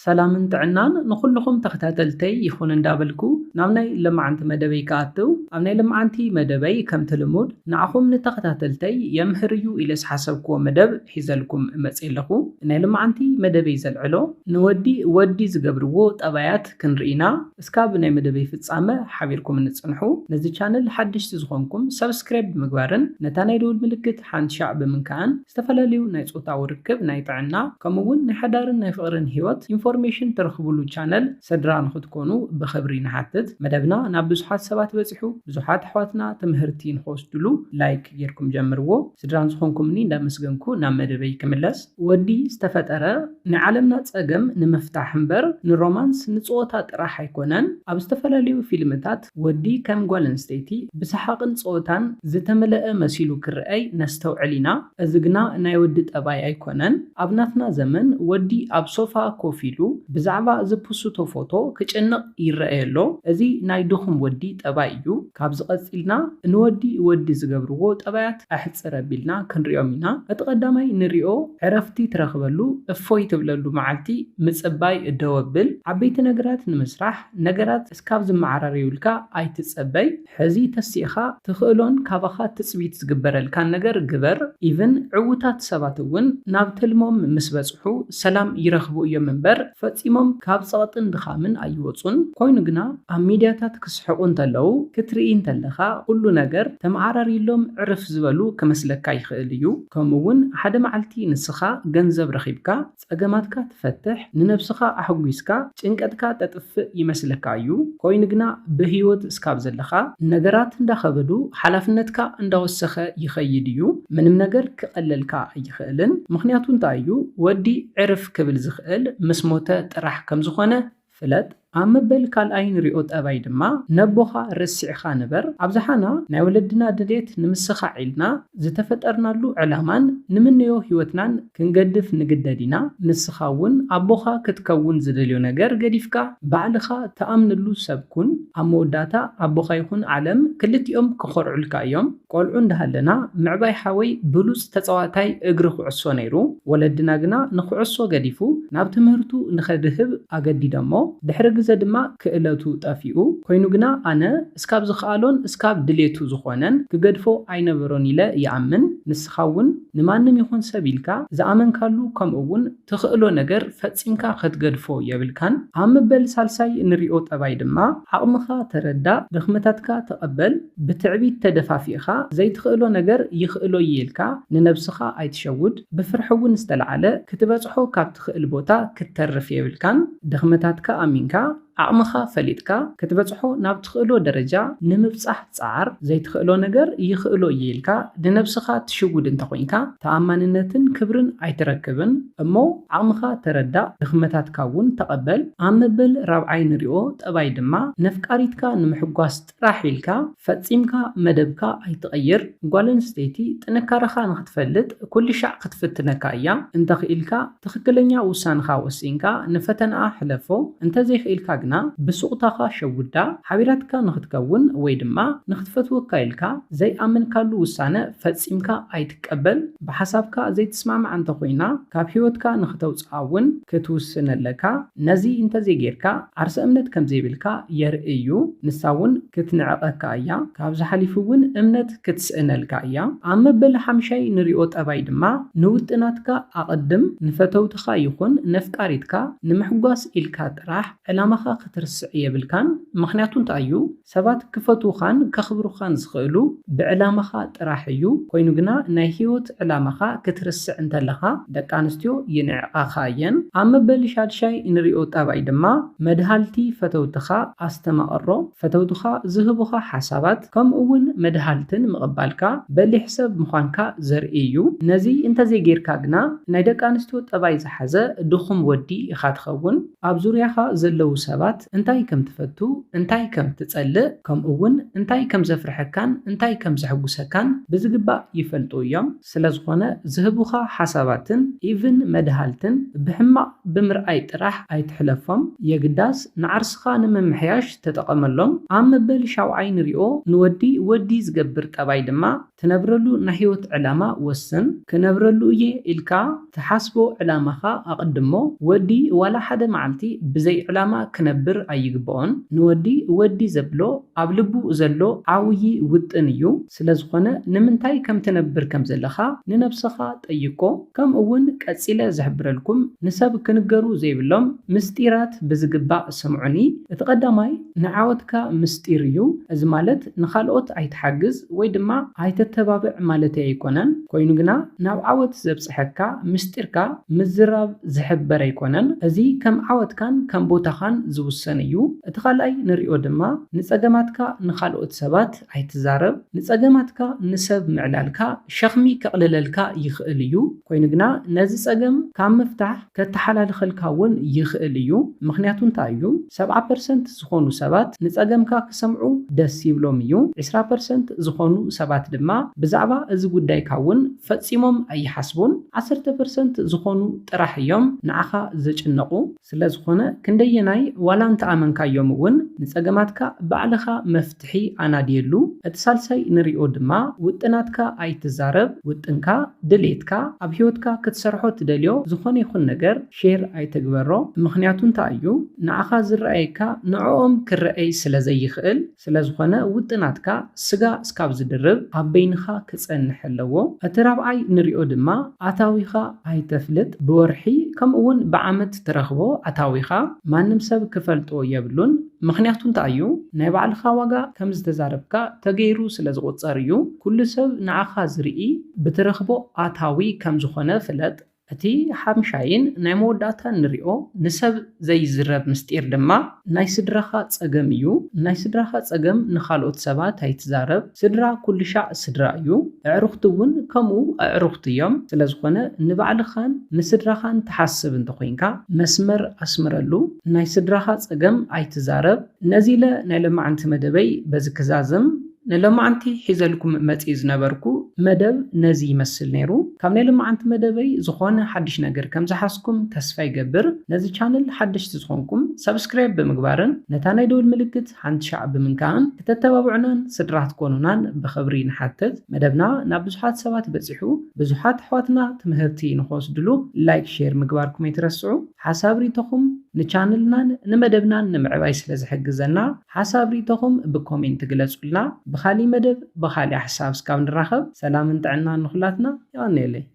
ሰላምን ጥዕናን ንኹልኹም ተኸታተልተይ ይኹን እንዳበልኩ ናብ ናይ ለማዓንቲ መደበይ ክኣትው፣ ኣብ ናይ ለማዓንቲ መደበይ ከምቲ ልሙድ ንዓኹም ንተኸታተልተይ የምህር እዩ ኢለ ዝሓሰብክዎ መደብ ሒዘልኩም መፅእ ኣለኹ። ናይ ለማዓንቲ መደበይ ዘልዕሎ ንወዲ ወዲ ዝገብርዎ ጠባያት ክንርኢ ኢና። እስካብ ናይ መደበይ ፍጻመ ሓቢርኩም ንጽንሑ። ነዚ ቻነል ሓደሽቲ ዝኾንኩም ሰብስክራይብ ብምግባርን ነታ ናይ ደውል ምልክት ሓንቲ ሻዕ ብምንካእን ዝተፈላለዩ ናይ ጾታዊ ርክብ፣ ናይ ጥዕና፣ ከምኡ እውን ናይ ሓዳርን ናይ ፍቕርን ህይወት ኢንፎርሜሽን ትረኽብሉ ቻነል ስድራ ንኽትኮኑ ብኽብሪ ንሓትት። መደብና ናብ ብዙሓት ሰባት በጺሑ፣ ብዙሓት ኣሕዋትና ትምህርቲ ንኽወስድሉ ላይክ ጌርኩም ጀምርዎ። ስድራን ዝኾንኩምኒ እንዳመስገንኩ ናብ መደበይ ክምለስ። ወዲ ዝተፈጠረ ንዓለምና ጸገም ንምፍታሕ እምበር ንሮማንስ ንጸወታ ጥራሕ ኣይኮነን። ኣብ ዝተፈላለዩ ፊልምታት ወዲ ከም ጓል ኣንስተይቲ ብሰሓቕን ጸወታን ዝተመለአ መሲሉ ክረኣይ ነስተውዕል ኢና። እዚ ግና ናይ ወዲ ጠባይ ኣይኮነን። ኣብ ናትና ዘመን ወዲ ኣብ ሶፋ ኮፍ ኢሉ ብዛዕባ ዝፕስቶ ፎቶ ክጭነቕ ይረኣይ ኣሎ። እዚ ናይ ድኹም ወዲ ጠባይ እዩ። ካብዚ ቀጺልና ንወዲ ወዲ ዝገብርዎ ጠባያት ኣሕጽር ኣቢልና ክንሪኦም ኢና። እቲ ቀዳማይ ንሪኦ ዕረፍቲ ትረኽበሉ፣ እፎይ ትብለሉ መዓልቲ ምጽባይ ደው ኣብል። ዓበይቲ ነገራት ንምስራሕ ነገራት እስካብ ዝመዓራረዩልካ ኣይትጸበይ። ሕዚ ተሲእኻ ትኽእሎን ካባኻ ትጽቢት ዝግበረልካን ነገር ግበር። ኢቭን ዕዉታት ሰባት እውን ናብ ትልሞም ምስ በጽሑ ሰላም ይረኽቡ እዮም እምበር ፈጺሞም ካብ ጸቕጥን ድኻምን ኣይወጹን። ኮይኑ ግና ኣብ ሚድያታት ክስሕቑ እንተለዉ ክትርኢ እንተለኻ ኩሉ ነገር ተመዓራርዩሎም ዕርፍ ዝበሉ ክመስለካ ይኽእል እዩ። ከምኡ እውን ሓደ መዓልቲ ንስኻ ገንዘብ ረኺብካ ጸገማትካ ትፈትሕ፣ ንነብስኻ ኣሕጒስካ ጭንቀትካ ተጥፍእ ይመስለካ እዩ። ኮይኑ ግና ብህይወት እስካብ ዘለኻ ነገራት እንዳኸበዱ ሓላፍነትካ እንዳወሰኸ ይኸይድ እዩ። ምንም ነገር ክቐለልካ ኣይኽእልን። ምኽንያቱ እንታይ እዩ? ወዲ ዕርፍ ክብል ዝኽእል ምስ ሞተ ጥራሕ ከም ዝኾነ ፍለጥ። ኣብ መበል ካልኣይ ንሪኦ ጠባይ ድማ ነቦኻ ረሲዕኻ ንበር። ኣብዝሓና ናይ ወለድና ድሌት ንምስኻዕ ኢልና ዝተፈጠርናሉ ዕላማን ንምነዮ ህይወትናን ክንገድፍ ንግደድ ኢና። ንስኻ እውን ኣቦኻ ክትከውን ዝደልዮ ነገር ገዲፍካ ባዕልኻ ትኣምነሉ ሰብ ኩን። ኣብ መወዳእታ ኣቦኻ ይኹን ዓለም ክልቲኦም ክኾርዑልካ እዮም። ቆልዑ እንዳሃለና ምዕባይ ሓወይ ብሉጽ ተጻዋታይ እግሪ ኩዕሶ ነይሩ። ወለድና ግና ንኩዕሶ ገዲፉ ናብ ትምህርቱ ንኸድህብ ኣገዲደሞ። ድሕሪ ግዘ ድማ ክእለቱ ጠፊኡ። ኮይኑ ግና ኣነ እስካብ ዝኸኣሎን እስካብ ድሌቱ ዝኾነን ክገድፎ ኣይነበሮን ኢለ ይኣምን። ንስኻ እውን ንማንም ይኹን ሰብ ኢልካ ዝኣመንካሉ ከምኡ እውን ትኽእሎ ነገር ፈጺምካ ክትገድፎ የብልካን። ኣብ መበል ሳልሳይ ንሪኦ ጠባይ ድማ ዓቕምኻ ተረዳእ፣ ድኽመታትካ ተቐበል። ብትዕቢት ተደፋፊእኻ ዘይትኽእሎ ነገር ይኽእሎ እየ ኢልካ ንነብስኻ ኣይትሸውድ። ብፍርሒ እውን ዝተለዓለ ክትበጽሖ ካብ ትኽእል ቦታ ክትተርፍ የብልካን። ድኽመታትካ ኣሚንካ ዓቕምኻ ፈሊጥካ ክትበጽሖ ናብ ትኽእሎ ደረጃ ንምብጻሕ ጸዓር። ዘይትኽእሎ ነገር ይኽእሎ እየ ኢልካ ንነብስኻ ትሽውድ እንተኾይንካ ተኣማንነትን ክብርን ኣይትረክብን። እሞ ዓቕምኻ ተረዳእ፣ ድኽመታትካ እውን ተቐበል። ኣብ መበል ራብዓይ ንሪኦ ጠባይ ድማ ነፍቃሪትካ ንምሕጓስ ጥራሕ ኢልካ ፈጺምካ መደብካ ኣይትቐይር። ጓል ኣንስተይቲ ጥንካረኻ ንኽትፈልጥ ኩሉ ሻዕ ክትፍትነካ እያ። እንተኽኢልካ ትኽክለኛ ውሳንኻ ወሲንካ ንፈተናኣ ሕለፎ። እንተዘይኽኢልካ ግና ብሱቕታኻ ሸውዳ። ሓቢራትካ ንኽትከውን ወይ ድማ ንኽትፈትወካ ኢልካ ዘይኣመንካሉ ውሳነ ፈጺምካ ኣይትቀበል። ብሓሳብካ ዘይትስማማዕ እንተኾይና ካብ ህይወትካ ንኽተውጽኣ እውን ክትውስን ኣለካ። ነዚ እንተዘይጌርካ ዓርሰ እምነት ከምዘይብልካ የርኢ እዩ። ንሳ እውን ክትንዕቐካ እያ። ካብዚ ሓሊፉ እውን እምነት ክትስእነልካ እያ። ኣብ መበል ሓምሻይ ንሪኦ ጠባይ ድማ ንውጥናትካ ኣቐድም። ንፈተውትኻ ይኹን ነፍቃሪትካ ንምሕጓስ ኢልካ ጥራሕ ዕላማኻ ክትርስዕ የብልካን። ምኽንያቱ እንታይ እዩ? ሰባት ክፈትዉኻን ከኽብሩኻን ዝኽእሉ ብዕላማኻ ጥራሕ እዩ። ኮይኑ ግና ናይ ህይወት ዕላማኻ ክትርስዕ እንተለኻ ደቂ ኣንስትዮ ይንዕቓኻ እየን። ኣብ መበል ሻድሻይ እንሪኦ ጠባይ ድማ መድሃልቲ ፈተውትኻ ኣስተማቕሮ። ፈተውትኻ ዝህቡኻ ሓሳባት ከምኡ እውን መድሃልትን ምቕባልካ በሊሕ ሰብ ምዃንካ ዘርኢ እዩ። ነዚ እንተዘይጌርካ ግና ናይ ደቂ ኣንስትዮ ጠባይ ዝሓዘ ድኹም ወዲ ኢኻ ትኸውን። ኣብ ዙርያኻ ዘለዉ ሰባት እንታይ ከም ትፈቱ፣ እንታይ ከም ትጸልእ፣ ከምኡ እውን እንታይ ከም ዘፍርሐካን እንታይ ከም ዘሐጉሰካን ብዝግባእ ይፈልጡ እዮም። ስለ ዝኾነ ዝህቡኻ ሓሳባትን ኢቭን መድሃልትን ብሕማቕ ብምርኣይ ጥራሕ ኣይትሕለፎም። የግዳስ ንዓርስኻ ንምምሕያሽ ተጠቐመሎም። ኣብ መበል ሻውዓይ ንሪኦ ንወዲ ወዲ ዝገብር ጠባይ ድማ ትነብረሉ ናይ ህይወት ዕላማ ወስን። ክነብረሉ እየ ኢልካ ትሓስቦ ዕላማኻ ኣቐድሞ። ወዲ ዋላ ሓደ መዓልቲ ብዘይ ዕላማ ክነብር ኣይግብኦን። ንወዲ ወዲ ዘብሎ ኣብ ልቡ ዘሎ ዓብዪ ውጥን እዩ። ስለ ዝኾነ ንምንታይ ከም ትነብር ከም ዘለኻ ንነብስኻ ጠይቆ። ከምኡ እውን ቀጺለ ዝሕብረልኩም ንሰብ ክንገሩ ዘይብሎም ምስጢራት ብዝግባእ ስምዑኒ። እቲ ቀዳማይ ንዓወትካ ምስጢር እዩ። እዚ ማለት ንኻልኦት ኣይትሓግዝ ወይ ድማ ኣይተተባብዕ ማለተይ ኣይኮነን። ኮይኑ ግና ናብ ዓወት ዘብጽሐካ ምስጢርካ ምዝራብ ዝሕበር ኣይኮነን። እዚ ከም ዓወትካን ከም ቦታኻን ዝውሰን እዩ። እቲ ካልኣይ ንሪኦ ድማ ንጸገማትካ ንኻልኦት ሰባት ኣይትዛረብ። ንጸገማትካ ንሰብ ምዕላልካ ሸኽሚ ከቕልለልካ ይኽእል እዩ። ኮይኑ ግና ነዚ ጸገም ካብ ምፍታሕ ከተሓላልኸልካ እውን ይኽእል እዩ። ምኽንያቱ እንታይ እዩ? ሰብዓ ፐርሰንት ዝኾኑ ሰባት ንጸገምካ ክሰምዑ ደስ ይብሎም እዩ። ዕስራ ፐርሰንት ዝኾኑ ሰባት ድማ ብዛዕባ እዚ ጉዳይካ እውን ፈጺሞም ኣይሓስቡን። ዓሰርተ ፐርሰንት ዝኾኑ ጥራሕ እዮም ንዓኻ ዝጭነቑ። ስለ ዝኾነ ክንደየናይ ዋላ እንተኣመንካዮም እውን ንጸገማትካ ባዕልኻ መፍትሒ ኣናድየሉ። እቲ ሳልሳይ ንሪኦ ድማ ውጥናትካ ኣይትዛረብ። ውጥንካ፣ ድሌትካ፣ ኣብ ህይወትካ ክትሰርሖ ትደልዮ ዝኾነ ይኹን ነገር ሼር ኣይትግበሮ። ምኽንያቱ እንታይ እዩ? ንዓኻ ዝረኣየካ ንዕኦም ክረኣይ ስለ ዘይኽእል። ስለ ዝኾነ ውጥናትካ ስጋ እስካብ ዝድርብ ኣብ በይንኻ ክጸንሕ ኣለዎ። እቲ ራብዓይ ንሪኦ ድማ ኣታዊኻ ኣይተፍልጥ። ብወርሒ ከምኡ እውን ብዓመት ትረኽቦ ኣታዊኻ ማንም ሰብ ክፈልጦ የብሉን። ምኽንያቱ እንታይ እዩ? ናይ ባዕልኻ ዋጋ ከም ዝተዛረብካ ተገይሩ ስለ ዝቑጸር እዩ። ኩሉ ሰብ ንዓኻ ዝርኢ ብትረኽቦ ኣታዊ ከም ዝኾነ ፍለጥ። እቲ ሓምሻይን ናይ መወዳእታን ንሪኦ ንሰብ ዘይዝረብ ምስጢር ድማ ናይ ስድራኻ ጸገም እዩ። ናይ ስድራኻ ጸገም ንኻልኦት ሰባት ኣይትዛረብ። ስድራ ኩሉ ሻዕ ስድራ እዩ። ኣዕሩኽቲ እውን ከምኡ ኣዕሩኽቲ እዮም። ስለ ዝኾነ ንባዕልኻን ንስድራኻን ትሓስብ እንተኾይንካ መስመር ኣስምረሉ። ናይ ስድራኻ ጸገም ኣይትዛረብ። ነዚ ኢለ ናይ ሎማዓንቲ መደበይ በዚ ክዛዝም። ንሎማዓንቲ ሒዘልኩም መጺእ ዝነበርኩ መደብ ነዚ ይመስል ነይሩ። ካብ ናይ ሎማዓንቲ መደበይ ዝኾነ ሓድሽ ነገር ከም ዝሓዝኩም ተስፋ ይገብር። ነዚ ቻነል ሓደሽቲ ዝኾንኩም ሳብስክራይብ ብምግባርን ነታ ናይ ደውል ምልክት ሓንቲ ሻዕ ብምንካእን ክተተባብዑናን ስድራ ክትኮኑናን ብኽብሪ ንሓትት። መደብና ናብ ብዙሓት ሰባት በጺሑ ብዙሓት ኣሕዋትና ትምህርቲ ንኽወስድሉ ላይክ፣ ሼር ምግባርኩም ኣይትረስዑ። ሓሳብ ሪኢቶኹም ንቻነልናን ንመደብናን ንምዕባይ ስለ ዝሕግዘና ሓሳብ ሪኢቶኹም ብኮሜንት ግለጹልና። ብኻሊእ መደብ ብኻሊእ ሓሳብ እስካብ ንራኸብ ሰላምን ጥዕናን ንኹላትና። የቐንየለይ።